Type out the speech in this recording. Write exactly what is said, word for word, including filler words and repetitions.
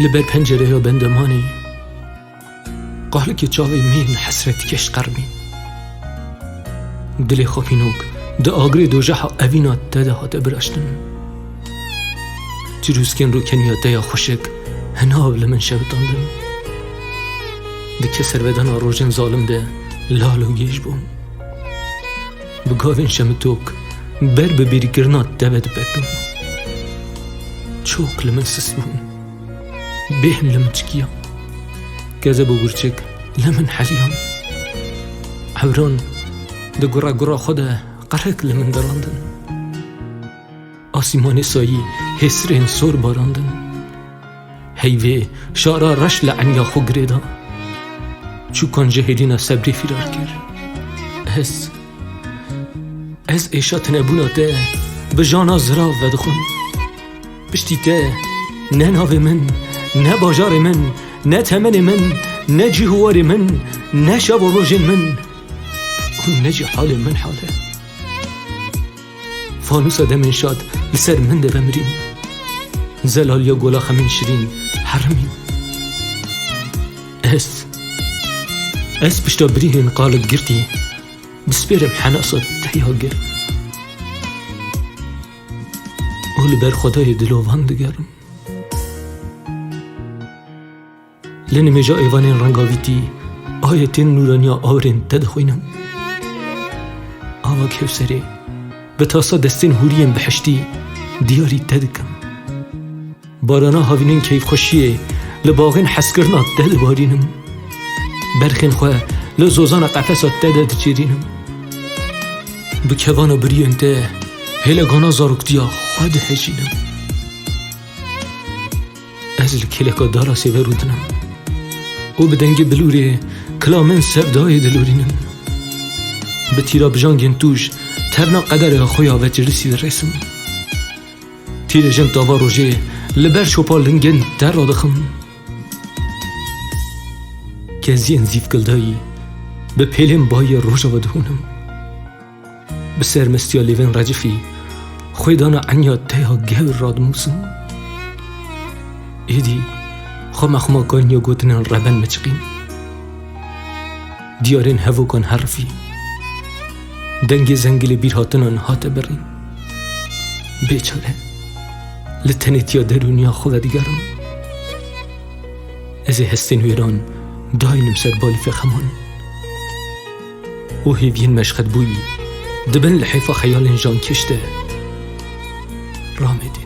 Li ber pencereya bendemanê qalikê çavê mêrn hesretkeş qermîn. Dilê xapînok di agirê dojeha evîna te de hate biraştin. Çirûskên rûkeniya te ya xweşik hinav li min şewitandin. Di keservedana rojên zalim de lal û gêj bûm. Bi gavên şemitok ber bi bîrkirina te ve dipetibûm. Çok li min sist bûn. Bêhn li min çikiya. Kezeb û gurçik li min heliyan. Ewran di gura gura xwe de qerek li min dirandin. Asîmanê sayî hêsirên sor barandin. Heyvê şara reş li enya xwe girê da. Çûkan ji hêdîna sebrê fîrar kir. Ez, ez êşa tinebûna te bi jana zirav vedixwim. Piştî te ne navê min, ne bajarê min, ne temenê min, ne cih û warê min, ne şev û rojên min û ne jî halê min hal e. Fanûsa demên şad li ser min de vemirîn. Zelaliya gola xemên şirîn herimîn. Ez, ez pişta birînên qalik girtî dispêrim henasa te ya germ û li ber Xwedayê dilovan digerim. Li nimêja êvanên rengavîtî ayetên nûraniya awirên te dixwînim. Ava Kewserê, bi tasa destên hûriyên bihiştî diyarî te dikim. Barana havînên keyfxweşiyê li baxên hezkirina te dibarînim. Berxên xwe li zozana qefesa te de diçêrînim. Bi kevana biriyên te hêlegana zaroktiya xwe dihejînim. Ez li kêleka Dalasê verûdinim û bi dengê bilûrê kilamên sevdayê dilorînim. Bi tîra bijangên tûj tevna qederê xwe ya vecirisî dirêsim. Tîrêjên tava rojê li ber şopa lingên te radixim. Keziyên zîvkildayî bi pêlên bayê roja ve dihûnim. Bi sermestiya lêvên recifî xwêdana enya te ya gewr radimûsim. Êdî xwe mexmaka enya gotinên reben miçiqîn. Diyarên hevokan herifî. Dengê zengilê bîrhatinan hate birîn. Bêçare, li tenêtiya derûniya xwe vedigerim. Ez ê hestên wêran dayînim ser balîfê xeman û hêviyên meşxetbûyî di bin lihêfa xeyalên jankêş de ramêdî.